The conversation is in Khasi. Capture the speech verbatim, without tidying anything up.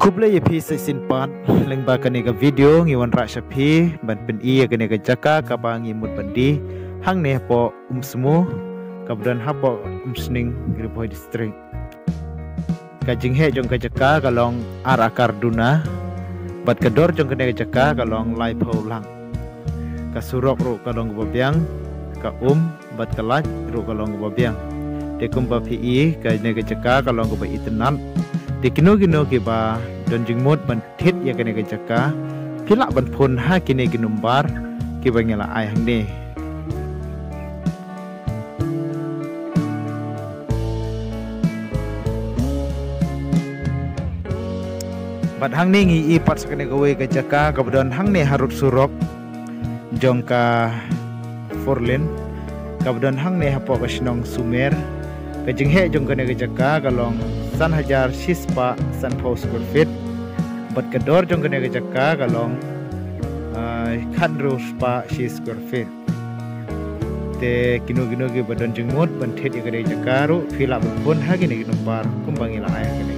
Khublei ïa phi sa shisien pat, lyngba kane ka video ngi wanrah sha phi ban pyni ïa kane ka jaka kaba ngi mut ban die hangne hapoh Umsmu, kaba don hapoh Umsning, Ri Bhoi District. Ka jingheh jong ka jaka ka long ar akar duna, bad ka dor jong kane ka jaka ka long laiphew lak. Ka surok ruh ka long kaba biang, ka um bad ka light ruh ka long kaba biang. Te kumba phi i, kane ka jaka ka long kaba itynnad. Te kino kino kiba don jingmut ban thied ïa kane ka jaka, phi lah ban phone ha kine ki number kiba ngi la ai hangne. Bad hangne ngi i pat sa kane kawei ka jaka kaba don hangne harud surok jong ka four lane, kaba don hangne hapoh ka shnong Sumer. Ka jingheh jong kane ka jaka ka long san hajar shispah sanphew square feet. Bad ka dor jong kane ka jaka ka long, ah, khathynriew spah shi square feet. Te kino kino kiba don jingmut ban thied ïa kane ka jaka ruh, phi lah ban phone ha kine ki number kumba ngi la ai ha kane.